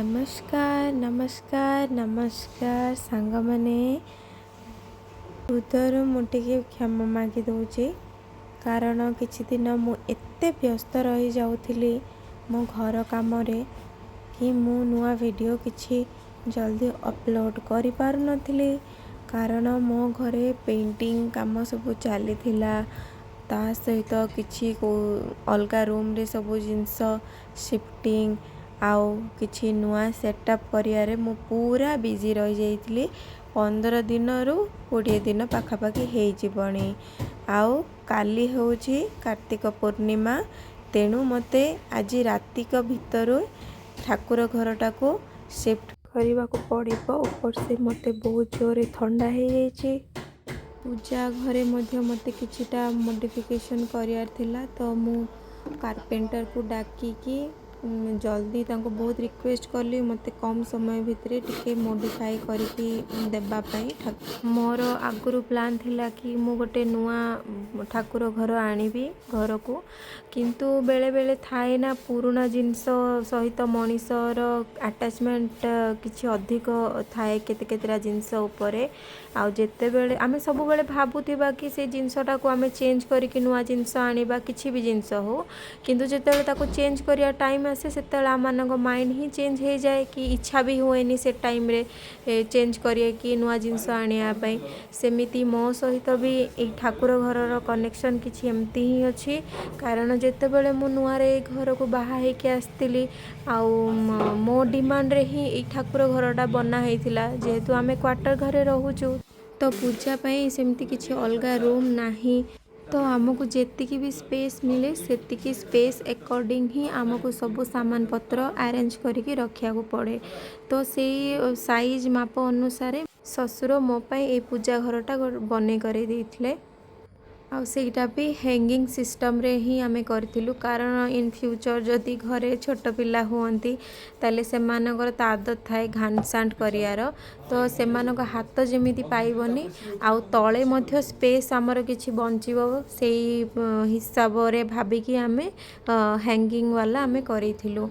ନମସ୍କାର, ନମସ୍କାର, ନମସ୍କାର ସାଙ୍ଗମାନେ। ହୃଦୟରୁ ମୁଁ ଟିକେ କ୍ଷମା ମାଗି ଦେଉଛି, କାରଣ କିଛି ଦିନ ମୁଁ ଏତେ ବ୍ୟସ୍ତ ରହିଯାଉଥିଲି ମୋ ଘର କାମରେ କି ମୁଁ ନୂଆ ଭିଡ଼ିଓ କିଛି ଜଲ୍ଦି ଅପଲୋଡ଼ କରିପାରୁନଥିଲି। କାରଣ ମୋ ଘରେ ପେଣ୍ଟିଂ କାମ ସବୁ ଚାଲିଥିଲା, ତା ସହିତ କିଛି ଅଲଗା ରୁମ୍ରେ ସବୁ ଜିନିଷ ସିଫ୍ଟିଂ ଆଉ କିଛି ନୂଆ ସେଟଅପ୍ କରିବାରେ ମୁଁ ପୁରା ବିଜି ରହିଯାଇଥିଲି। 15 ଦିନରୁ 20 ଦିନ ପାଖାପାଖି ହେଇଯିବଣି। ଆଉ କାଲି ହେଉଛି କାର୍ତ୍ତିକ ପୂର୍ଣ୍ଣିମା, ତେଣୁ ମୋତେ ଆଜି ରାତିକ ଭିତରୁ ଠାକୁର ଘରଟାକୁ ସିଫ୍ଟ କରିବାକୁ ପଡ଼ିବ। ଉପର ସେ ମୋତେ ବହୁତ ଜୋରରେ ଥଣ୍ଡା ହେଇଯାଇଛି। ପୂଜା ଘରେ ମଧ୍ୟ ମୋତେ କିଛିଟା ମଡ଼ିଫିକେସନ୍ କରିବାର ଥିଲା, ତ ମୁଁ କାର୍ପେଣ୍ଟରକୁ ଡାକିକି ଜଲ୍ଦି ତାଙ୍କୁ ବହୁତ ରିକ୍ୱେଷ୍ଟ କଲି ମୋତେ କମ୍ ସମୟ ଭିତରେ ଟିକେ ମୋଡ଼ିଫାଏ କରିକି ଦେବା ପାଇଁ। ମୋର ଆଗରୁ ପ୍ଲାନ୍ ଥିଲା କି ମୁଁ ଗୋଟେ ନୂଆ ଠାକୁର ଘର ଆଣିବି ଘରକୁ, କିନ୍ତୁ ବେଳେବେଳେ ଥାଏ ନା, ପୁରୁଣା ଜିନିଷ ସହିତ ମଣିଷର ଆଟାଚମେଣ୍ଟ କିଛି ଅଧିକ ଥାଏ କେତେ କେତେଟା ଜିନିଷ ଉପରେ। ଆଉ ଯେତେବେଳେ ଆମେ ସବୁବେଳେ ଭାବୁଥିବା କି ସେ ଜିନିଷଟାକୁ ଆମେ ଚେଞ୍ଜ କରିକି ନୂଆ ଜିନିଷ ଆଣିବା, କିଛି ବି ଜିନିଷ ହଉ, କିନ୍ତୁ ଯେତେବେଳେ ତାକୁ ଚେଞ୍ଜ କରିବା ଟାଇମ୍ ଆସେ, ସେତେବେଳେ ଆମମାନଙ୍କ ମାଇଣ୍ଡ ହିଁ ଚେଞ୍ଜ ହେଇଯାଏ କି ଇଚ୍ଛା ବି ହୁଏନି ସେ ଟାଇମ୍ରେ ଚେଞ୍ଜ କରିକି ନୂଆ ଜିନିଷ ଆଣିବା ପାଇଁ। ସେମିତି ମୋ ସହିତ ବି ଏଇ ଠାକୁର ଘରର କନେକ୍ସନ୍ କିଛି ଏମିତି ହିଁ ଅଛି। କାରଣ ଯେତେବେଳେ ମୁଁ ନୂଆରେ ଏଇ ଘରକୁ ବାହା ହେଇକି ଆସିଥିଲି, ଆଉ ମୋ ଡିମାଣ୍ଡରେ ହିଁ ଏଇ ଠାକୁର ଘରଟା ବନା ହେଇଥିଲା। ଯେହେତୁ ଆମେ କ୍ୱାର୍ଟର ଘରେ ରହୁଛୁ, ତ ପୂଜା ପାଇଁ ସେମିତି କିଛି ଅଲଗା ରୁମ୍ ନାହିଁ। ତ ଆମକୁ ଯେତିକି ବି ସ୍ପେସ୍ ମିଳେ, ସେତିକି ସ୍ପେସ୍ ଆକର୍ଡ଼ିଂ ହିଁ ଆମକୁ ସବୁ ସାମାନ ପତ୍ର ଆରେଞ୍ଜ କରିକି ରଖିବାକୁ ପଡ଼େ। ତ ସେଇ ସାଇଜ୍ ମାପ ଅନୁସାରେ ଶ୍ୱଶୁର ମୋ ପାଇଁ ଏଇ ପୂଜା ଘରଟା ବନେଇ କରେଇ ଦେଇଥିଲେ। ଆଉ ସେଇଟା ବି ହ୍ୟାଙ୍ଗିଂ ସିଷ୍ଟମ୍ରେ ହିଁ ଆମେ କରିଥିଲୁ, କାରଣ ଇନ୍ ଫ୍ୟୁଚର୍ ଯଦି ଘରେ ଛୋଟ ପିଲା ହୁଅନ୍ତି, ତାହେଲେ ସେମାନଙ୍କର ତ ଆଦତ ଥାଏ ଘାଣ୍ଟ କରିବାର। ତ ସେମାନଙ୍କ ହାତ ଯେମିତି ପାଇବନି ଆଉ ତଳେ ମଧ୍ୟ ସ୍ପେସ୍ ଆମର କିଛି ବଞ୍ଚିବ, ସେଇ ହିସାବରେ ଭାବିକି ଆମେ ହ୍ୟାଙ୍ଗିଂ ବାଲା ଆମେ କରେଇଥିଲୁ।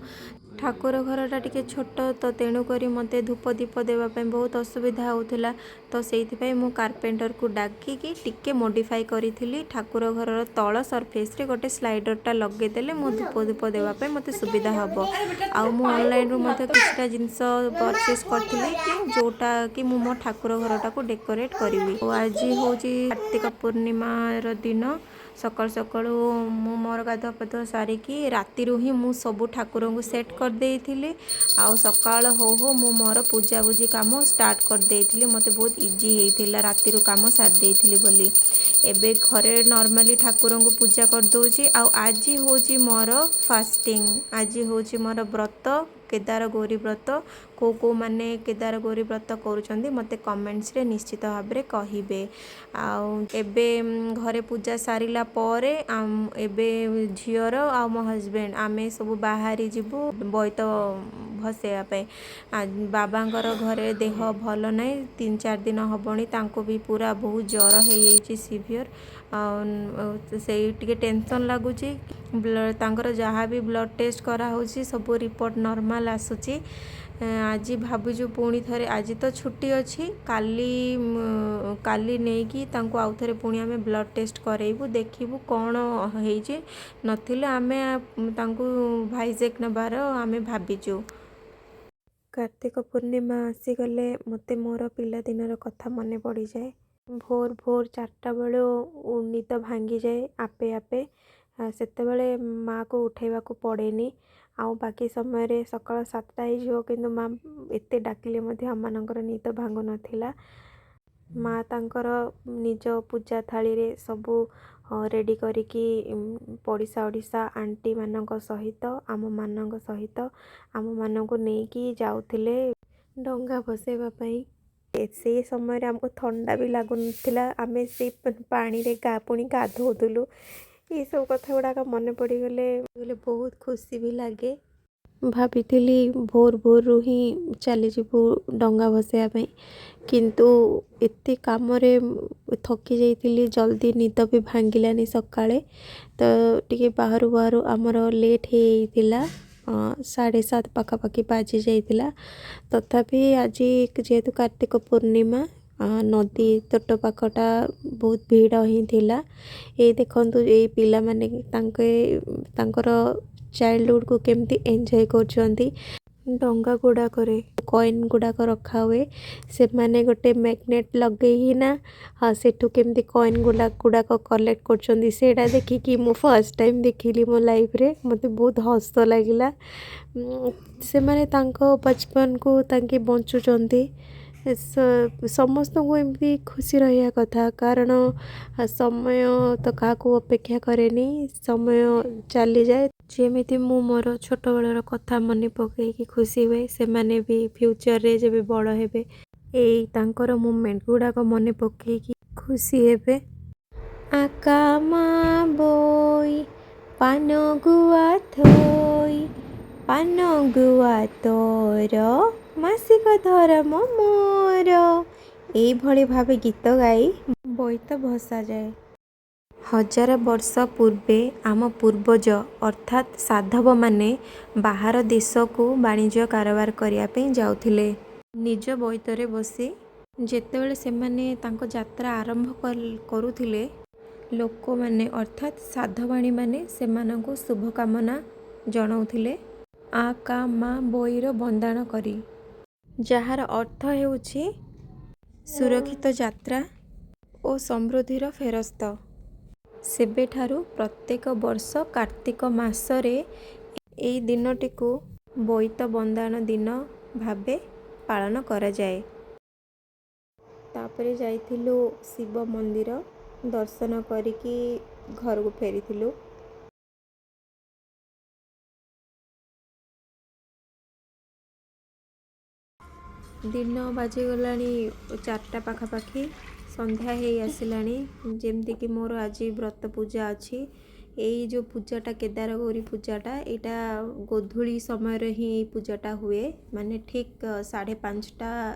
ଠାକୁର ଘରଟା ଟିକେ ଛୋଟ, ତ ତେଣୁକରି ମୋତେ ଧୂପ ଦୀପ ଦେବା ପାଇଁ ବହୁତ ଅସୁବିଧା ହେଉଥିଲା। ତ ସେଇଥିପାଇଁ ମୁଁ କାର୍ପେଣ୍ଟରକୁ ଡାକିକି ଟିକେ ମୋଡ଼ିଫାଏ କରିଥିଲି। ଠାକୁର ଘରର ତଳ ସର୍ଫେସ୍ରେ ଗୋଟେ ସ୍ଲାଇଡ଼ରଟା ଲଗେଇଦେଲେ ମୁଁ ଧୂପ ଦୀପ ଦେବା ପାଇଁ ମୋତେ ସୁବିଧା ହେବ। ଆଉ ମୁଁ ଅନଲାଇନ୍ରୁ ମଧ୍ୟ କିଛିଟା ଜିନିଷ ପରଚେସ୍ କରିଥିଲି କି ଯେଉଁଟା କି ମୁଁ ମୋ ଠାକୁର ଘରଟାକୁ ଡେକୋରେଟ୍ କରିବି। ଆଉ ଆଜି ହେଉଛି କାର୍ତ୍ତିକ ପୂର୍ଣ୍ଣିମାର ଦିନ। ସକାଳୁ ସକାଳୁ ମୁଁ ମୋର ଗାଧୁଆ ପାଧୁଆ ସାରିକି ରାତିରୁ ହିଁ ମୁଁ ସବୁ ଠାକୁରଙ୍କୁ ସେଟ୍ କରିଦେଇଥିଲି। ଆଉ ସକାଳ ହଉ ହଉ ମୁଁ ମୋର ପୂଜାପୂଜି କାମ ଷ୍ଟାର୍ଟ କରିଦେଇଥିଲି। ମୋତେ ବହୁତ ଇଜି ହେଇଥିଲା ରାତିରୁ କାମ ସାରି ଦେଇଥିଲି ବୋଲି। ଏବେ ଘରେ ନର୍ମାଲି ଠାକୁରଙ୍କୁ ପୂଜା କରିଦେଉଛି। ଆଉ ଆଜି ହେଉଛି ମୋର ଫାଷ୍ଟିଂ, ଆଜି ହେଉଛି ମୋର ବ୍ରତ, କେଦାର ଗୌରୀ ବ୍ରତ। କେଉଁ କେଉଁମାନେ କେଦାର ଗୌରୀ ବ୍ରତ କରୁଛନ୍ତି, ମୋତେ କମେଣ୍ଟସରେ ନିଶ୍ଚିତ ଭାବରେ କହିବେ। ଆଉ ଏବେ ଘରେ ପୂଜା ସାରିଲା ପରେ ଏବେ ଝିଅର ଆଉ ମୋ ହଜବେଣ୍ଡ ଆମେ ସବୁ ବାହାରି ଯିବୁ ବୋଇତ ଭସେଇବା ପାଇଁ। ବାବାଙ୍କର ଘରେ ଦେହ ଭଲ ନାହିଁ, 3-4 ଦିନ ହେବଣି ତାଙ୍କୁ ବି ପୁରା ବହୁତ ଜ୍ୱର ହେଇଯାଇଛି ସିଭିଅର୍। ଆଉ ସେଇ ଟିକେ ଟେନସନ୍ ଲାଗୁଛି। ତାଙ୍କର ଯାହା ବି ବ୍ଲଡ଼ ଟେଷ୍ଟ କରାହେଉଛି, ସବୁ ରିପୋର୍ଟ ନର୍ମାଲ୍ ଆସୁଛି। ଆଜି ଭାବୁଛୁ ପୁଣି ଥରେ, ଆଜି ତ ଛୁଟି ଅଛି, କାଲି ନେଇକି ତାଙ୍କୁ ଆଉ ଥରେ ପୁଣି ଆମେ ବ୍ଲଡ଼ ଟେଷ୍ଟ କରେଇବୁ, ଦେଖିବୁ କ'ଣ ହେଇଛି। ନଥିଲେ ଆମେ ତାଙ୍କୁ ଭାଇଜେକ୍ ନେବାର ଆମେ ଭାବିଛୁ। କାର୍ତ୍ତିକ ପୂର୍ଣ୍ଣିମା ଆସିଗଲେ ମୋତେ ମୋର ପିଲାଦିନର କଥା ମନେ ପଡ଼ିଯାଏ। ଭୋର ଭୋର 4ଟା ବେଳୁ ନିଦ ଭାଙ୍ଗିଯାଏ ଆପେ ଆପେ। ସେତେବେଳେ ମାଆକୁ ଉଠାଇବାକୁ ପଡ଼େନି। ଆଉ ବାକି ସମୟରେ ସକାଳ 7ଟା ହେଇଯିବ, କିନ୍ତୁ ମା ଏତେ ଡାକିଲେ ମଧ୍ୟ ଆମମାନଙ୍କର ନିଦ ଭାଙ୍ଗୁନଥିଲା। ମା ତାଙ୍କର ନିଜ ପୂଜା ଥାଳିରେ ସବୁ ରେଡ଼ି କରିକି ପଡ଼ିଶା ଓଡ଼ିଶା ଆଣ୍ଟିମାନଙ୍କ ସହିତ, ଆମମାନଙ୍କ ସହିତ, ଆମମାନଙ୍କୁ ନେଇକି ଯାଉଥିଲେ ଡଙ୍ଗା ଭସେଇବା ପାଇଁ। ସେଇ ସମୟରେ ଆମକୁ ଥଣ୍ଡା ବି ଲାଗୁନଥିଲା। ଆମେ ସେଇ ପାଣିରେ ପୁଣି ଗାଧୋଉଥିଲୁ। ଏଇସବୁ କଥା ଗୁଡ଼ାକ ମନେ ପଡ଼ିଗଲେ ବହୁତ ଖୁସି ବି ଲାଗେ। ଭାବିଥିଲି ଭୋର ଭୋରରୁ ହିଁ ଚାଲିଯିବୁ ଡଙ୍ଗା ଭସେଇବା ପାଇଁ, କିନ୍ତୁ ଏତେ କାମରେ ଥକି ଯାଇଥିଲି, ଜଲ୍ଦି ନିଦ ବି ଭାଙ୍ଗିଲାନି ସକାଳେ। ତ ଟିକେ ବାହାରୁ ବାହାରୁ ଆମର ଲେଟ୍ ହେଇଯାଇଥିଲା। 7:30 ପାଖାପାଖି ବାଜି ଯାଇଥିଲା। ତଥାପି ଆଜି ଯେହେତୁ କାର୍ତ୍ତିକ ପୂର୍ଣ୍ଣିମା, ନଦୀ ତଟ ପାଖଟା ବହୁତ ଭିଡ଼ ହିଁ ଥିଲା। ଏଇ ଦେଖନ୍ତୁ, ଏଇ ପିଲାମାନେ ତାଙ୍କେ ତାଙ୍କର ଚାଇଲ୍ଡହୁଡ଼କୁ କେମିତି ଏନ୍ଜୟ କରୁଛନ୍ତି। ଡଙ୍ଗା ଗୁଡ଼ାକରେ କଏନ୍ ଗୁଡ଼ାକ ରଖା ହୁଏ। ସେମାନେ ଗୋଟେ ମ୍ୟାଗ୍ନେଟ୍ ଲଗେଇକିନା ସେଠୁ କେମିତି କଏନ୍ ଗୁଡ଼ାକ କଲେକ୍ଟ କରୁଛନ୍ତି, ସେଇଟା ଦେଖିକି ମୁଁ ଫାର୍ଷ୍ଟ ଟାଇମ୍ ଦେଖିଲି ମୋ ଲାଇଫ୍ରେ। ମୋତେ ବହୁତ ହସ ଲାଗିଲା। ସେମାନେ ତାଙ୍କ ବଚପନକୁ ତାଙ୍କେ ବଞ୍ଚୁଛନ୍ତି। ସମସ୍ତଙ୍କୁ ଏମିତି ଖୁସି ରହିବା କଥା, କାରଣ ସମୟ ତ କାହାକୁ ଅପେକ୍ଷା କରେନି, ସମୟ ଚାଲିଯାଏ। ଯେମିତି ମୁଁ ମୋର ଛୋଟବେଳର କଥା ମନେ ପକେଇକି ଖୁସି ହୁଏ, ସେମାନେ ବି ଫ୍ୟୁଚର୍ରେ ଯେବେ ବଡ଼ ହେବେ, ଏଇ ତାଙ୍କର ମୁମେଣ୍ଟ ଗୁଡ଼ାକ ମନେ ପକେଇକି ଖୁସି ହେବେ। ଆକା ମା ବୋଇ ପାନ ଗୁଆ ଥୋଇ, ପାନ ଗୁଆ ତୋର, ମାସିକ ଧରମ ମୋର। ଏଇଭଳି ଭାବେ ଗୀତ ଗାଇ ବୋଇତ ଭସାଯାଏ। ହଜାର ବର୍ଷ ପୂର୍ବେ ଆମ ପୂର୍ବଜ ଅର୍ଥାତ୍ ସାଧବମାନେ ବାହାର ଦେଶକୁ ବାଣିଜ୍ୟ କାରବାର କରିବା ପାଇଁ ଯାଉଥିଲେ ନିଜ ବୋଇତରେ ବସି। ଯେତେବେଳେ ସେମାନେ ତାଙ୍କ ଯାତ୍ରା ଆରମ୍ଭ କରୁଥିଲେ, ଲୋକମାନେ ଅର୍ଥାତ୍ ସାଧବାଣୀମାନେ ସେମାନଙ୍କୁ ଶୁଭକାମନା ଜଣାଉଥିଲେ ଆ କା ମା ବୋଇର ବନ୍ଦାଣ କରି, ଯାହାର ଅର୍ଥ ହେଉଛି ସୁରକ୍ଷିତ ଯାତ୍ରା ଓ ସମୃଦ୍ଧିର ଫେରସ୍ତ। ସେବେଠାରୁ ପ୍ରତ୍ୟେକ ବର୍ଷ କାର୍ତ୍ତିକ ମାସରେ ଏଇ ଦିନଟିକୁ ବୋଇତ ବନ୍ଦାଣ ଦିନ ଭାବେ ପାଳନ କରାଯାଏ। ତାପରେ ଯାଇଥିଲୁ ଶିବ ମନ୍ଦିର ଦର୍ଶନ କରିକି ଘରକୁ ଫେରିଥିଲୁ। ଦିନ ବାଜିଗଲାଣି 4ଟା ପାଖାପାଖି, ସନ୍ଧ୍ୟା ହେଇ ଆସିଲାଣି। ଯେମିତିକି ମୋର ଆଜି ବ୍ରତ ପୂଜା ଅଛି। ଏଇ ଯେଉଁ ପୂଜାଟା, କେଦାରଗୌରୀ ପୂଜାଟା, ଏଇଟା ଗୋଧୂଳି ସମୟରେ ହିଁ ଏଇ ପୂଜାଟା ହୁଏ, ମାନେ ଠିକ୍ 5:30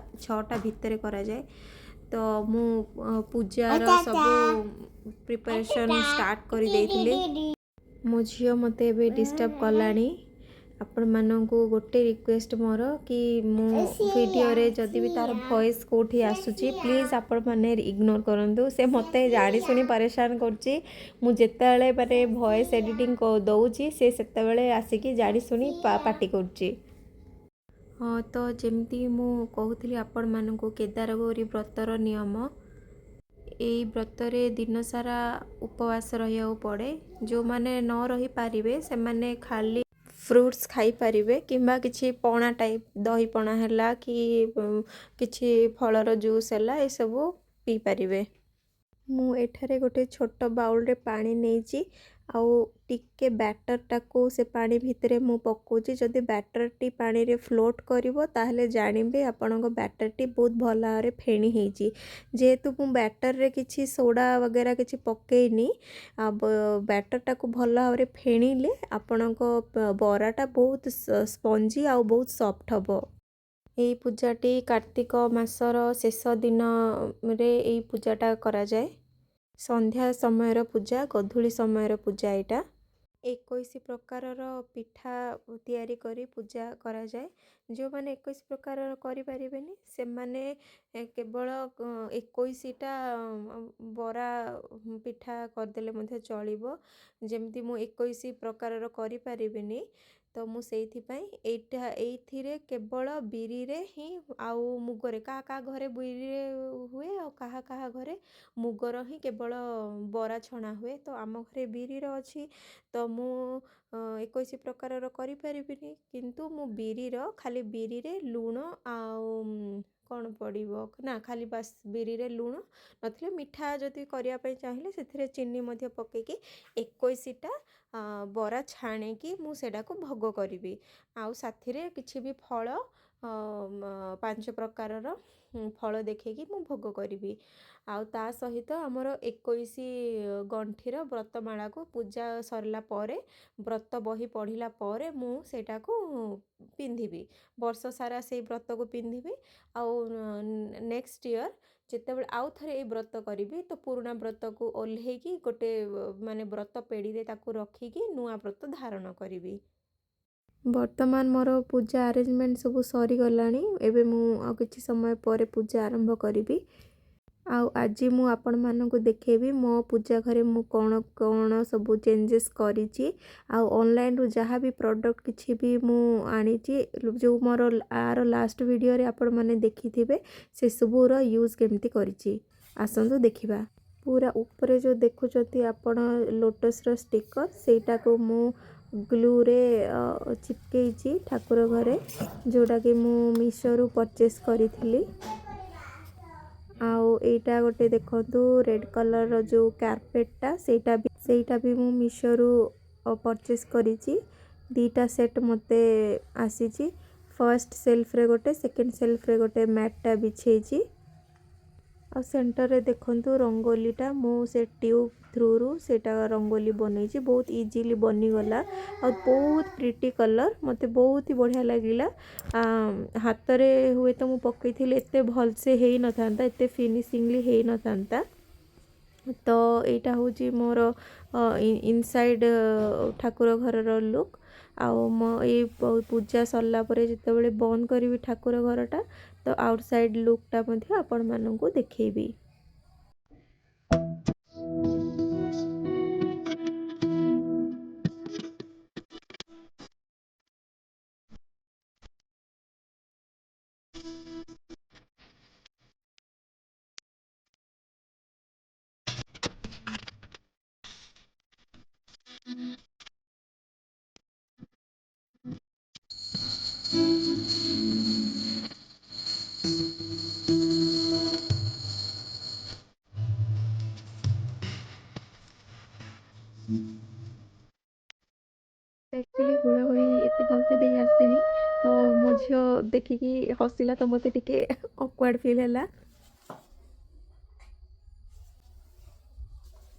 6ଟା ଭିତରେ କରାଯାଏ। ତ ମୁଁ ପୂଜାର ସବୁ ପ୍ରିପାରେସନ୍ ଷ୍ଟାର୍ଟ କରିଦେଇଥିଲି। ମୋ ଝିଅ ମୋତେ ଏବେ ଡିଷ୍ଟର୍ବ କଲାଣି। ଆପଣମାନଙ୍କୁ ଗୋଟେ ରିକ୍ୱେଷ୍ଟ ମୋର କି ମୁଁ ଭିଡ଼ିଓରେ ଯଦି ବି ତା'ର ଭଏସ୍ କେଉଁଠି ଆସୁଛି, ପ୍ଲିଜ୍ ଆପଣମାନେ ଇଗ୍ନୋର କରନ୍ତୁ। ସେ ମୋତେ ଜାଣିଶୁଣି ପରେଶାନ କରୁଛି। ମୁଁ ଯେତେବେଳେ ମାନେ ଭଏସ୍ ଏଡ଼ିଟିଂ ଦେଉଛି, ସେ ସେତେବେଳେ ଆସିକି ଜାଣିଶୁଣି ପାଟି କରୁଛି। ହଁ, ତ ଯେମିତି ମୁଁ କହୁଥିଲି ଆପଣମାନଙ୍କୁ କେଦାରଗୌରୀ ବ୍ରତର ନିୟମ, ଏଇ ବ୍ରତରେ ଦିନସାରା ଉପବାସ ରହିବାକୁ ପଡ଼େ। ଯେଉଁମାନେ ନ ରହିପାରିବେ, ସେମାନେ ଖାଲି ଫ୍ରୁଟ୍ସ ଖାଇପାରିବେ କିମ୍ବା କିଛି ପଣା ଟାଇପ୍, ଦହି ପଣା ହେଲା କି କିଛି ଫଳର ଜୁସ୍ ହେଲା, ଏସବୁ ପିଇପାରିବେ। ମୁଁ ଏଠାରେ ଗୋଟେ ଛୋଟ ବାଉଲରେ ପାଣି ନେଇଛି ଆଉ ଟିକେ ବ୍ୟାଟରଟାକୁ ସେ ପାଣି ଭିତରେ ମୁଁ ପକାଉଛି। ଯଦି ବ୍ୟାଟରଟି ପାଣିରେ ଫ୍ଲୋଟ୍ କରିବ, ତାହେଲେ ଜାଣିବେ ଆପଣଙ୍କ ବ୍ୟାଟରଟି ବହୁତ ଭଲ ଭାବରେ ଫେଣି ହେଇଛି। ଯେହେତୁ ମୁଁ ବ୍ୟାଟରରେ କିଛି ସୋଡ଼ା ବଗେରା କିଛି ପକେଇନି, ବ୍ୟାଟରଟାକୁ ଭଲ ଭାବରେ ଫେଣିଲେ ଆପଣଙ୍କ ବରାଟା ବହୁତ ସ୍ପଞ୍ଜି ଆଉ ବହୁତ ସଫ୍ଟ ହେବ। ଏଇ ପୂଜାଟି କାର୍ତ୍ତିକ ମାସର ଶେଷ ଦିନରେ ଏଇ ପୂଜାଟା କରାଯାଏ। ସନ୍ଧ୍ୟା ସମୟର ପୂଜା, ଗୋଧୂଳି ସମୟର ପୂଜା ଏଇଟା। 21 ପ୍ରକାରର ପିଠା ତିଆରି କରି ପୂଜା କରାଯାଏ। ଯେଉଁମାନେ 21 ପ୍ରକାରର କରିପାରିବେନି, ସେମାନେ କେବଳ 21ଟା ବରା ପିଠା କରିଦେଲେ ମଧ୍ୟ ଚଳିବ। ଯେମିତି ମୁଁ 21 ପ୍ରକାରର କରିପାରିବିନି, ତ ମୁଁ ସେଇଥିପାଇଁ ଏଇଟା ଏଇଥିରେ କେବଳ ବିରିରେ ହିଁ ଆଉ ମୁଗରେ, କାହା କାହା ଘରେ ବିରିରେ ହୁଏ ଆଉ କାହା କାହା ଘରେ ମୁଗର ହିଁ କେବଳ ବରା ଛଣା ହୁଏ। ତ ଆମ ଘରେ ବିରିର ଅଛି, ତ ମୁଁ 21 ପ୍ରକାରର କରିପାରିବିନି, କିନ୍ତୁ ମୁଁ ବିରିର, ଖାଲି ବିରିରେ ଲୁଣ ଆଉ କ'ଣ ପଡ଼ିବ ନା, ଖାଲି ବାସ୍ ବିରିରେ ଲୁଣ, ନଥିଲେ ମିଠା ଯଦି କରିବା ପାଇଁ ଚାହିଁଲେ ସେଥିରେ ଚିନି ମଧ୍ୟ ପକାଇକି 21ଟା ବରା ଛାଣିକି ମୁଁ ସେଇଟାକୁ ଭୋଗ କରିବି। ଆଉ ସାଥିରେ କିଛି ବି ଫଳ, ପାଞ୍ଚ ପ୍ରକାରର ଫଳ ଦେଖେଇକି ମୁଁ ଭୋଗ କରିବି। ଆଉ ତା ସହିତ ଆମର 21 ଗଣ୍ଠିର ବ୍ରତମାଳାକୁ ପୂଜା ସରିଲା ପରେ, ବ୍ରତ ବହି ପଢ଼ିଲା ପରେ ମୁଁ ସେଇଟାକୁ ପିନ୍ଧିବି। ବର୍ଷ ସାରା ସେଇ ବ୍ରତକୁ ପିନ୍ଧିବି ଆଉ ନେକ୍ସଟ ଇୟର୍ ଯେତେବେଳେ ଆଉ ଥରେ ଏଇ ବ୍ରତ କରିବି, ତ ପୁରୁଣା ବ୍ରତକୁ ଓହ୍ଲେଇକି ଗୋଟେ ମାନେ ବ୍ରତ ପେଡ଼ିରେ ତାକୁ ରଖିକି ନୂଆ ବ୍ରତ ଧାରଣ କରିବି। ବର୍ତ୍ତମାନ ମୋର ପୂଜା ଆରେଞ୍ଜମେଣ୍ଟ ସବୁ ସରିଗଲାଣି। ଏବେ ମୁଁ ଆଉ କିଛି ସମୟ ପରେ ପୂଜା ଆରମ୍ଭ କରିବି। ଆଉ ଆଜି ମୁଁ ଆପଣମାନଙ୍କୁ ଦେଖେଇବି ମୋ ପୂଜା ଘରେ ମୁଁ କ'ଣ କ'ଣ ସବୁ ଚେଞ୍ଜେସ୍ କରିଛି, ଆଉ ଅନଲାଇନ୍ରୁ ଯାହା ବି ପ୍ରଡ଼କ୍ଟ କିଛି ବି ମୁଁ ଆଣିଛି, ଯେଉଁ ମୋର ଆର ଲାଷ୍ଟ ଭିଡ଼ିଓରେ ଆପଣମାନେ ଦେଖିଥିବେ, ସେସବୁର ୟୁଜ୍ କେମିତି କରିଛି। ଆସନ୍ତୁ ଦେଖିବା। ପୁରା ଉପରେ ଯେଉଁ ଦେଖୁଛନ୍ତି ଆପଣ ଲୋଟସ୍ର ଷ୍ଟିକର୍, ସେଇଟାକୁ ମୁଁ ଗ୍ଲୁରେ ଚିପକେଇଛି ଠାକୁର ଘରେ, ଯେଉଁଟାକି ମୁଁ ମିଶୋରୁ ପରଚେସ୍ କରିଥିଲି। ଆଉ ଏଇଟା ଗୋଟେ ଦେଖନ୍ତୁ, ରେଡ଼୍ କଲର୍ର ଯେଉଁ କାର୍ପେଟଟା, ସେଇଟା ବି ମୁଁ ମିଶୋରୁ ପରଚେସ୍ କରିଛି। ଦୁଇଟା ସେଟ୍ ମୋତେ ଆସିଛି। ଫର୍ଷ୍ଟ ସେଲ୍ଫରେ ଗୋଟେ, ସେକେଣ୍ଡ ସେଲ୍ଫରେ ଗୋଟେ ମ୍ୟାଟ୍ଟା ବିଛେଇଛି। ଆଉ ସେଣ୍ଟରରେ ଦେଖନ୍ତୁ ରଙ୍ଗୋଲିଟା, ମୁଁ ସେ ଟ୍ୟୁବ୍ ଥ୍ରୁରୁ ସେଇଟା ରଙ୍ଗୋଲି ବନେଇଛି। ବହୁତ ଇଜିଲି ବନିଗଲା ଆଉ ବହୁତ ପ୍ରିଟି କଲର୍, ମୋତେ ବହୁତ ହି ବଢ଼ିଆ ଲାଗିଲା। ହାତରେ ହୁଏତ ମୁଁ ପକେଇଥିଲି, ଏତେ ଭଲସେ ହେଇନଥାନ୍ତା, ଏତେ ଫିନିସିଂଲି ହେଇନଥାନ୍ତା। ତ ଏଇଟା ହେଉଛି ମୋର ଇନସାଇଡ଼୍ ଠାକୁର ଘରର ଲୁକ୍। ଆଉ ମୋ ଏଇ ପୂଜା ସରିଲା ପରେ ଯେତେବେଳେ ବନ୍ଦ କରିବି ଠାକୁର ଘରଟା, ତ ଆଉଟ୍ ସାଇଡ଼୍ ଲୁକ୍ଟା ମଧ୍ୟ ଆପଣମାନଙ୍କୁ ଦେଖେଇବି। ଆକ୍ଚୁଆଲି ହୁଳହୁଳି ଏତେ ଭଲସେ ଦେଇ ଆସେନି, ତ ମୋ ଝିଅ ଦେଖିକି ହସିଲା, ତ ମୋତେ ଟିକେ ଅକ୍ୱାର୍ଡ଼ ଫିଲ୍ ହେଲା।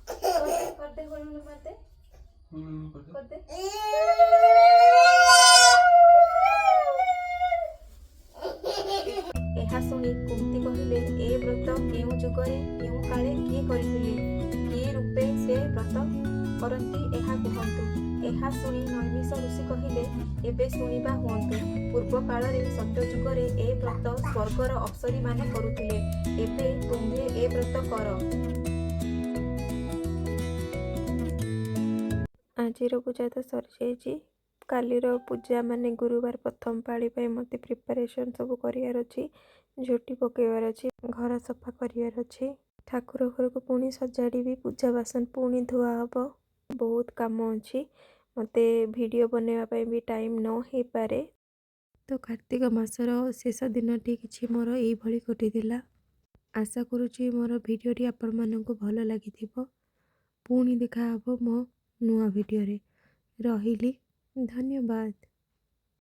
କରିଦେ, ହୁଳହୁଳି କରିଦେ, କରିଦେ। ଏହା ଶୁଣି କୁନ୍ତି କହିଲେ, ଏ ବ୍ରତ କେଉଁ ଯୁଗରେ, କେଉଁ କାଳେ କିଏ କରିଥିଲେ? କି ରୂପେ ସେ ବ୍ରତ କରନ୍ତି, ଏହା କୁହନ୍ତୁ। ଏହା ଶୁଣି ନୈମିଷ ଋଷି କହିଲେ, ଏବେ ଶୁଣିବା ହୁଅନ୍ତୁ। ପୂର୍ବ କାଳରେ ସତ୍ୟଯୁଗରେ ଏ ବ୍ରତ ସ୍ୱର୍ଗର ଅପ୍ସରୀମାନେ କରୁଥିଲେ। ଏବେ ତୁମ୍ଭେ ଏ ବ୍ରତ କର। ଆଜିର ପୂଜା ତ ସରିଯାଇଛି। କାଲିର ପୂଜା, ମାନେ ଗୁରୁବାର ପ୍ରଥମ ପାଳି ପାଇଁ ମୋତେ ପ୍ରିପାରେସନ୍ ସବୁ କରିବାର ଅଛି। ଝୋଟି ପକାଇବାର ଅଛି, ଘର ସଫା କରିବାର ଅଛି, ଠାକୁର ଘରକୁ ପୁଣି ସଜାଡ଼ିବି, ପୂଜା ବାସନ ପୁଣି ଧୁଆ ହେବ। ବହୁତ କାମ ଅଛି। ମୋତେ ଭିଡ଼ିଓ ବନେଇବା ପାଇଁ ବି ଟାଇମ୍ ନ ହେଇପାରେ। ତ କାର୍ତ୍ତିକ ମାସର ଶେଷ ଦିନଟି କିଛି ମୋର ଏଇଭଳି କଟିଥିଲା। ଆଶା କରୁଛି ମୋର ଭିଡ଼ିଓଟି ଆପଣମାନଙ୍କୁ ଭଲ ଲାଗିଥିବ। ପୁଣି ଦେଖାହେବ ମୋ ନୂଆ ଭିଡ଼ିଓରେ। ରହିଲି, ଧନ୍ୟବାଦ।